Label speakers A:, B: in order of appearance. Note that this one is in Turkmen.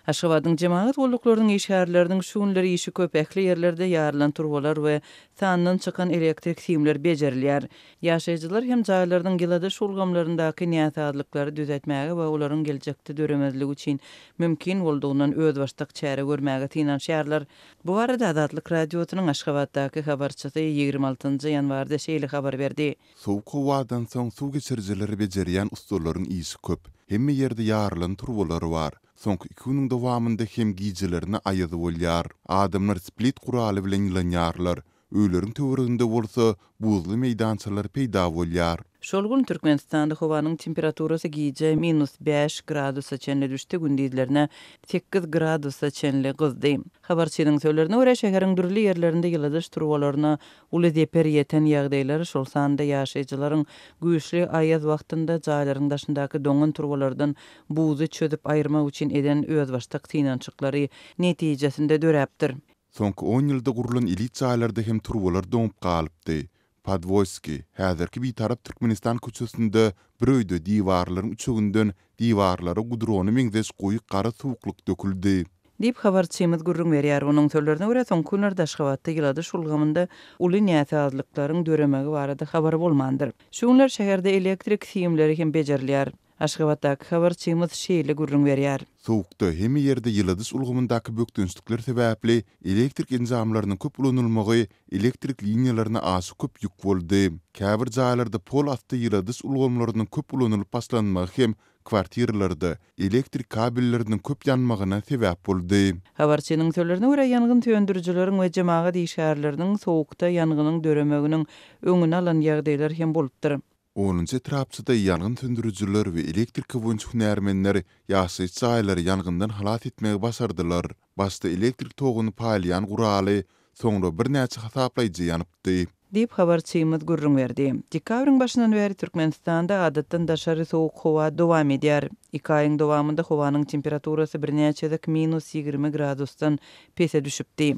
A: Aşgabadyň jemagat gulluklarynyň işgärleriniň şu günler işi köp, ähli ýerlerde ýarylan turbalar we sandan çykan elektrik simler bejerilýär. Ýaşaýjylar hem jaýlarynyň ýyladyş ulgamlaryndaky näsazlyklary düzetmäge we olaryň geljekde döremezligi üçin mümkin boldugyndan özbaşdak çäre görmäge synanyşýarlar. Bu barada Azatlyk Radiosynyň Aşgabatdaky habarçysy 26 ýanwarda şeýle habar berdi.
B: Sowuk howadan soň suw geçirijileri bejerýän ussalaryň işi köp. Hemme ýerde ýarylan turbalar bar. Soňky iki günüň dowamynda hem gijelerine aýaz bolýar. Adamlar split guraly bilen ýylanýarlar. Öýleriň töwereginde bolsa buzly meýdançalar peýda bolýar.
A: Şol gün Türkmenistanda howanyň temperaturasy gije minus bäş gradusa çenli düşdi, gündizlerine sekiz gradusa çenli gyzdy. Habarçynyň sözlerine görä, şäheriň dürli ýerlerinde ýyladyş turbalaryna uly zeper ýeten ýagdaýlar, şol sanda ýaşaýjylaryň güýçli aýaz wagtynda jaýlaryň daşyndaky doňan turbalardan buzy çözüp aýyrmak üçin eden özbaşdak synanyşyklary netijesinde döräpdir.
B: Soňky on ýylda gurlan elit jaýlarda hem turbalar doňup galypdy. Podwoýskiý, häzirki Bitarap Türkmenistan köçesinde bir öýde diwarlaryň üçeginden diwarlara gudrona meňzeş goýy gara suwuklyk döküldi.
A: Diýip, habarçymyz gürrüň berýär. Onuň sözlerine görä, soňky günlerde Aşgabatda ýyladyş ulgamynda uly näsazlyklaryň döremegi barada habar bolmandyr. Şu günler şäherde elektrik simleri hem bejerilýär. Aşgabatdaky habarçymyz şeýle gürrüň berýär.
B: Sowukda hemme ýerde ýyladyş ulgamyndaky bökdençlikler sebäpli elektrik enjamlarynyň köp ulanylmagy elektrik liniýalaryna aşa köp ýük boldy. Käbir jaýlarda pol asty ýyladyş ulgamlarynyň köp ulanylyp başlanmagy hem kwartiralarda elektrik kabelleriniň köp ýanmagyna sebäp boldy.
A: Habarçynyň sözlerine görä, ýangyn söndürijileriň we jemagat işgärleriniň sowukda ýangynyň döremeginiň öňüni alan ýagdaýlary hem bolupdyr.
B: Onunjy etrapçada ýangyn söndürijiler we elektrika boýunça hünärmenler ýaşaýyş jaýlary ýangyndan halas etmegi başardylar. Başda elektrik toguny paýlaýan guraly, soňra birnäçe hasaplaýjy ýanypdy.
A: Diýip, habarçymyz gürrüň berdi. Dekabryň başyndan bäri Türkmenistanda adatdan daşary sowuk howa dowam edýär. Iki aýyň dowamynda howanyň temperaturasy birnäçe gezek minus 20 gradusdan pese düşüpdi.